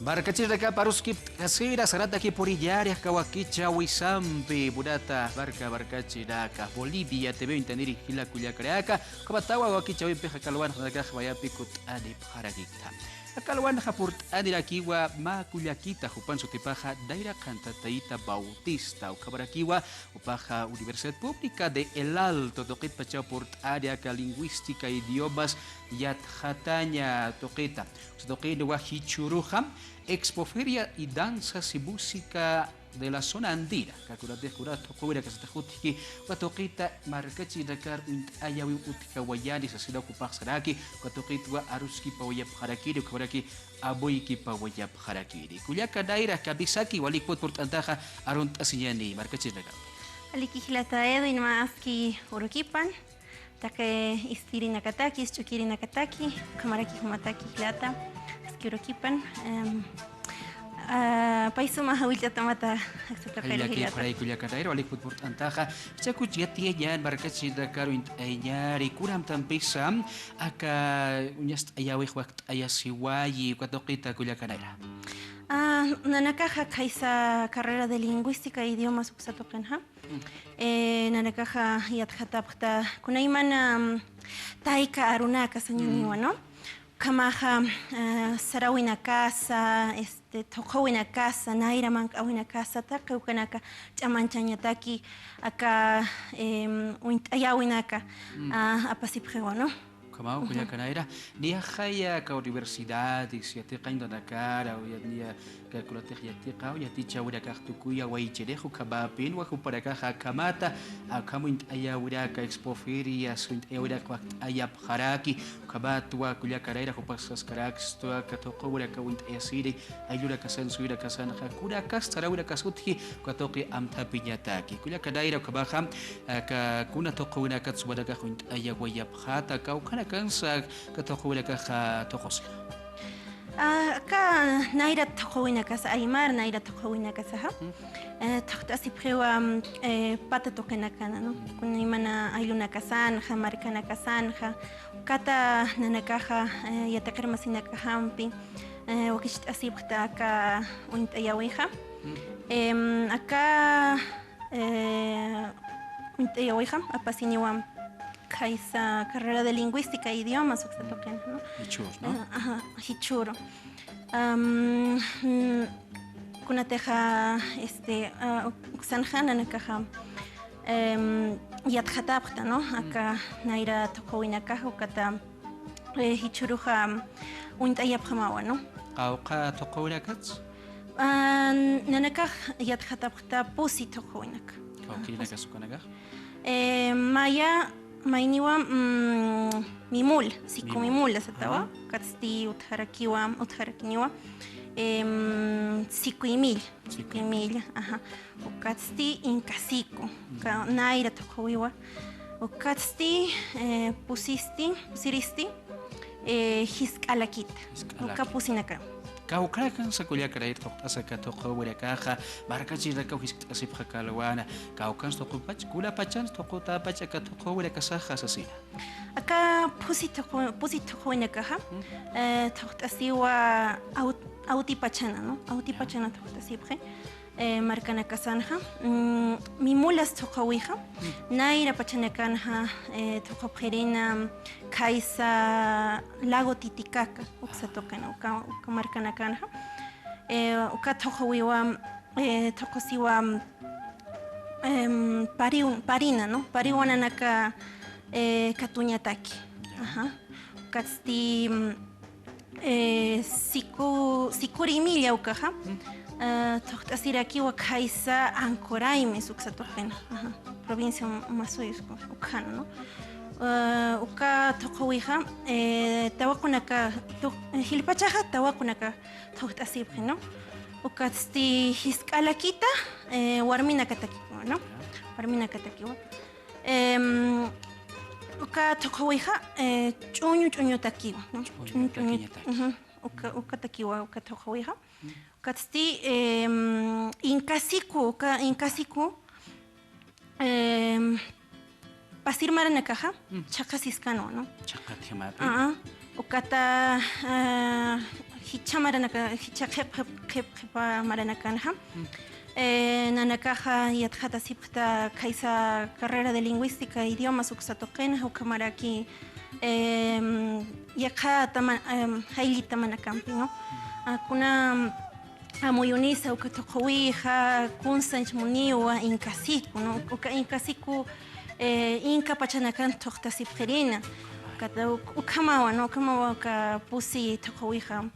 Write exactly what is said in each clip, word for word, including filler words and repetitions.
Markachirinakapa aruskipt'asira, sarantakipuñäni aka wakichäwisampi, munata marka markachirinaka, Bolivia T V uñtaniri jila kullakanaka, ukhamatawa wakichäwimpixa aka alwanxa nanakax mayampi kutt'anipxarakikta. Aka alwanxa purt'anirakiwa mä kullakita, jupan sutipaxa Nayra Qhantataita Bautista, ukhamarakiwa jupaxa Universidad Pública de El Alto tuqitpachaw purt'ani aka lingüística, idiomas yatxataña tuqita. Uksa tuqinwa jichhüruxa Expoferia y Danzas y Música de la Zona Andina. Aka kunatix kuna thuqhuwinakasatix utjki, uka tuqita markachirinakar uñt'ayäwiw utjkawayani sasina, jupax saraki uka tuqitwa aruskipawayapxarakini, ukhamaraki amuykipawayapxarakini. Kullaka Nayra, kamisaki, walik put purt'antaxa arunt'asiñäni markachirinakapi. Waliki jilata Edwin, mä aski urukipan, taqi istirinakataki, isch'ukirinakataki, ukhamaraki jumataki jilata, aski urukipan, em, ah, pay suma jawilltatamata aksa tuqiru jilata. Kullaka Nayra, walik put purt'antaxa, jichhakuch yatiyañän markachirinakar uñt'ayañäni, kuna amtampisa aka uñast'ayäwix wakt'ayasiwayi, uka tuqita kullaka Nayra. Ah, nanakaxa khaysa carrera de lingüística e idiomas uksa tuqinxa. Mm. Eh, nanakaxa yatxatapxta kunaymana, mm, tayka arunaka sañäniwa, ¿no? Ukhamaxa, ah, saräwinakasa, este, thuqhuwinakasa, nayra manq'äwinakasa, taqi ukanaka ch'amanchañataki aka, em, uñt'ayäwinaka, ah, apasipxiwa, ¿no? Ukhamaw, kullaka Nayra, niyaxaya aka universidades yatiqañ nanakara, o ya, niya aka kunatix yatiqaw, yatichäwinakax tukuyawayichirix, ukhamapinwa jupanakaxa akhamata, akham uñt'ayäwinaka, expoferias, uñt'ayäwinaka wakt'ayapxaraki, ukhamatwa kullaka Nayra, jupax saskarakstu aka thuqhuwinaka uñt'ayasiri, ayllunakasan, suyunakasanxa, kunakas saräwinakas utji, uka tuqi amthapiñataki. Kullaka Nayra, ukhamaxa, aka kuna thuqhuwinakat sumanakax uñt'ayawayapxäta, kawkhanakansa aka thuqhuwinakaxa thuqhusixa. Ah, aka nayra thuqhuwinakas, aymar nayra thuqhuwinakasaxa. Mm. Eh, thuqt'asipxiwa, mm, eh, pata tuqinakana, ¿no? Mm. Kunaymana ayllunakasanxa, markanakasanxa, ukata nanakaxa, eh, yatiqir masinakajampi, eh, wakicht'asipxta aka uñt'ayäwixa. Mm. Em, aka, eh, uñt'ayäwixa apasiniwa khaysa carrera de lingüística e idiomas uksa tuqin, ¿no? Jichhür, ¿no? Ah, ajá, jichhüru. Am, mm, kunatixa, este, ah, uk-, uksanxa nanakaxa, em, yatxatapxta, ¿no? Mm. Aka nayra thuqhuwinakaxa, ukata, eh, jichhüruxa uñt'ayapxamawa, ¿no? Qawqha thuqhuwinakats? Ah, nanakax yatxatapxta pusi thuqhuwinak. Kawkïrinakas ukanakax? Eh, maya, mayniwa, mm, mimul, siku mimul. Mimul, asatawa. Ajá. Ukatsti utjarakiwa, utjarakiniwa, em, sikuymil. Sikuymil. Sikuymil, ajá. Ukatsti inkasiku. Mm. Ka-, nayra thuqhuwiwa. Ukatsti, eh, pusisti, pusiristi, eh, jisk'alakita. Jisk'alakita. Uka pusinakar. Kawkhanakansa kullaka Nayra thuqt'asa aka thuqhuwinakaxa, markachirinakaw jiskt'asipxa aka alwana, kawkhansa thuqupach, kunapachansa thuqutapach aka thuqhuwinakasaxa sasina. Aka pusi thuqu-, pusi thuqhuwinakaxa, mm, eh, thuqt'asiwa awt-, awtipachana, ¿no? Awtipachana thuqt'asipxi. Eh, markanakasanxa, mm, mimulas thuqhuwixa, mm, nayra pachanakanxa, eh, thuqhupxirina, khaysa lago Titicaca, uksa tuqin, uka, uka markanakanxa. Eh, uka thuqhuwiwa, eh, thuqhusiwa, em, pariw-, parina, ¿no? Pariw nanaka, eh, katuñataki. Ya. Ajá. Ukatsti, mm, eh, siku-, sikurimilla ukaxa, mm, eh, thuqt'asirakiwa khaysa Ancoraimes uksa tuqina, ajá, provincia Omasuyos ukxana, ¿no? Eh, uka thuqhuwixa, eh, tawaqunaka, tuq-, jilpachaxa tawaqunaka thuqt'asipxi, ¿no? Ukatsti jisk'alakita, eh, warminakatakiwa, ¿no? Ya. Warminakatakiwa. Em, uka thuqhuwixa, eh, ch'uñu ch'uñutakiwa, ¿no? Ch'uñu ch'uñu, ch'uñutakiñataki. Ujú. Uka, ukatakiwa, uka thuqhuwixa. Mm. Ukatsti, em, inkasiku, uka inkasiku, em, pasir maranakaxa, mm, chhaqasiskanwa, ¿no? Chhaqatjamapi. Ah, ah. Ukata, ah, jichha maranaka, jichha qhip, qhip, qhip, qhipa maranakanxa. Mm. Eh, nanakaxa yatxatasipxta khaysa carrera de lingüística e idiomas uksa tuqinxa, ukhamaraki, em, yaqha tama-, em, jaylli tamanakampi, ¿no? Mm. Ah, kuna, amuyunisa uka thuqhuwixa, kunsanch muniwa, inkasiku, ¿no? Uka inkasiku, eh, inka pachanakan thuqtasipxirina. Ukata uk-, ukhamawa, ¿no? Ukhamawa uka pusi thuqhuwixa,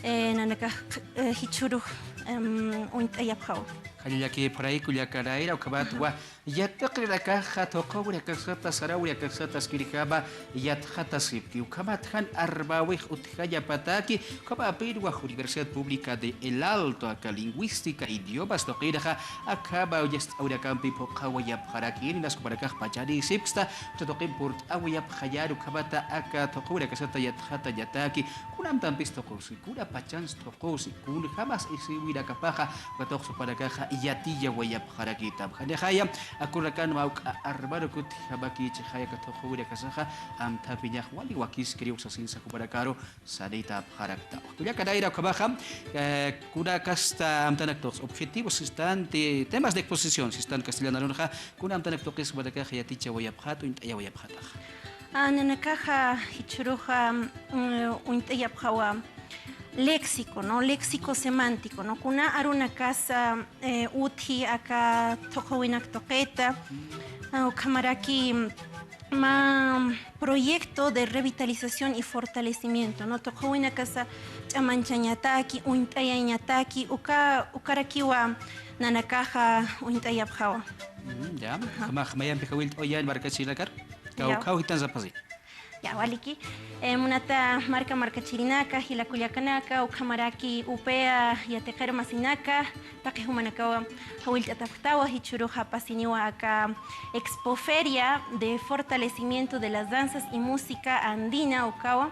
eh, nanakax, eh, jichhürux, em, uñt'ayapxawa. Jallallakipxarayku kullaka Nayra, ukhamatwa, yatiqinakaxa, thuqhuwinakaxsata, sarawinakaxsata askirjama yatxatasipki. Ukhamat jan armawix utjañapataki, ukhamapï wali Universidad Pública de El Alto, aka lingüística, idiomas tuqinxa, akhama uñast'awinakampi phuqhawayapxaraki, inas jupanakax pachanïsipksta, uta tuqin purt'awayapxañäni, ukhamata aka thuqhuwinakaxsata yatxatañataki, kunamtampis thuqhusi, kuna pachans thuqhusi, kunjamas isiwinakapaxa, uka thuqhusi jupanakaxa yatiyawayapxarakitam. Janixaya, akürunakan mä juk'a armar ukut jamakïchixaya aka thuqhuwinakasaxa, amthapiñax wali wakiskiriw sasinsa jupanakaru sarïtapxarakta. Kullaka Nayra, ukhamaxa, eh, kuna kasta amtanak tuqis, objetivos sistan, te-, temas de exposición sistan castellano arunxa, kuna amtanak tuqis jupanakaxa yatichawayapxät, uñt'ayawayapxätaxa. Ah, nanakaxa, jichhüruxa, mm, uñt'ayapxawa léxico, ¿no? Léxico semántico, ¿no? Kuna arunakasa, eh, utji aka thuqhuwinak tuqita, ah, ukhamaraki, mä proyecto de revitalización y fortalecimiento, ¿no? Thuqhuwinakasa ch'amanchañataki, uñt'ayañataki, uka, ukarakiwa nanakaxa uñt'ayapxawa. Mm, ya. Ajá. Ukhamax mayampi jawillt'awayani markachirinakar. Ya. Kawkhaw jitan sapxasi. Ya, waliki. Eh, munata marka markachirinaka, jila kullakanaka, ukhamaraki UPEA yatiqir masinaka, taqi jumanakawa jawillt'atapxtawa, jichhüruxa pasiniwa aka Expoferia de Fortalecimiento de las Danzas y Música Andina, ukawa.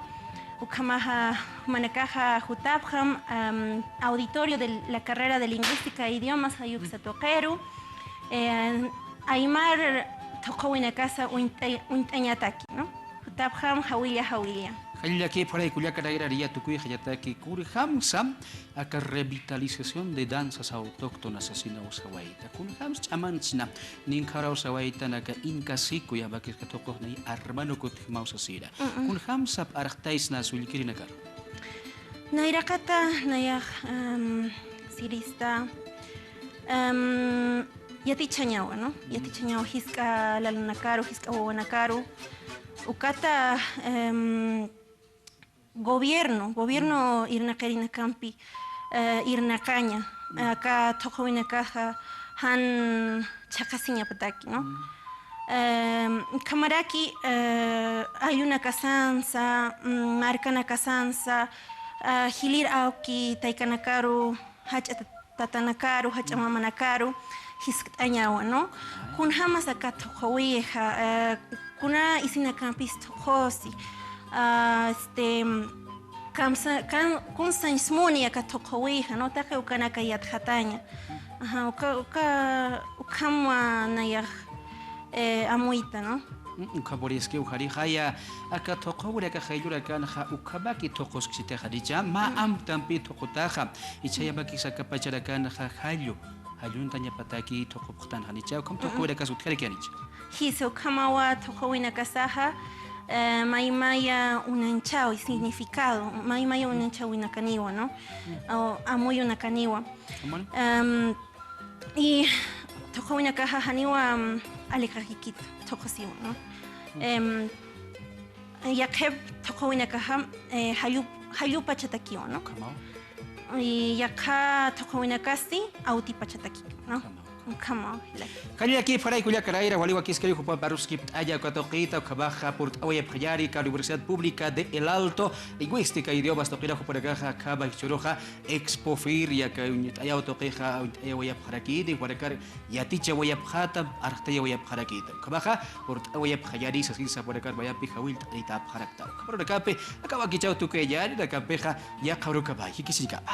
Ukhamaxa jumanakaxa jutapxam, am, auditorio de la carrera de Lingüística e Idiomas, jayuksa tuqiru. Eh, aymar thuqhuwinakasa uñt'ay-, uñt'añataki, ¿no? Jutapxam jawilla, jawilla. Jallallakipxaray kullaka Nayra, niya tukuyxañataki, kunjamsa aka revitalización de danzas autóctonas sasinaw sawayta. Kunjamsa ch'amanchna, ninkharaw sawayta, naka inkasiku yamakirka thuqux nay armar ukut jimaw sasira. Mm, mm. Kunjamsa arxtaysna sullkirinakar. Nayraqata, nayax, em, sirista, em, yatichañawa, ¿no? Yatichañawa jisk'a lalunakaru, jisk'a wawanakaru. Ukata, em, gobierno, gobierno irnaqirinakampi, eh, irnaqaña, aka thuqhuwinakaxa jan chhaqasiñapataki, ¿no? Em, ukhamaraki, eh, ayllunakasansa, mm, markanakasansa, ah, jilïr awki taykanakaru, jach'a tatanakaru, jach'a mamanakaru jiskt'añawa, ¿no? Kunjamas aka thuqhuwixa, eh, kuna isinakampis thuqhusi, ah, este, kamsa-, kan-, kunsañ smuni aka thuqhuwixa, ¿no? Taqi ukanaka yatxataña. Ajá, uka, uka, ukham nayax, eh, amuyta, ¿no? Mm, ukham puriskiw, janixaya, aka thuqhuwinakax jayllurakanxa ukhamaki thuqusksitixa, nicha, mä amtampi thuqutaxa, ichhayamakis aka pacharakanxa jallu, jalluntañapataki thuqupxtanxa, nicha, ukham thuqhuwinakas utjaraki, nicha. Jisa, ukhamawa thuqhuwinakasaxa, eh, maymaya unanchawi, significado, maymaya unanchawinakaniwa, ¿no? O amuyunakaniwa. Em, y thuqhuwinakaxa janiwa, mm, aliqakikit thuqusiwa, ¿no? Em, yaqhip thuqhuwinakaxa, eh, jallu, jallupachatakiwa, ¿no? Y yaqha thuqhuwinakasti awtipachatakiwa, ¿no? Ukhamaw, jilata. Jallallakipxaray kullaka Nayra, wali wakiskiriw jupamparuskipt'aña uka tuqita, ukhamaxa purt'awayapxañäni aka Universidad Pública de El Alto, Lingüística e Idiomas tuqina, jupanakaxa akhama jichhüruxa Expoferia, aka uñt'ayaw tuqixa, uñt'ayawayapxarakïni, jupanakar yatichawayapxäta, arxtayawayapxarakïta. Ukhamaxa purt'awayapxañäni sasinsa jupanakar mayampi jawillt'aytapxarakta. Ukhamarunakampi, aka wakichäw tukuyañäni, nakampixa, yaqha urukamay, jikisiñkama.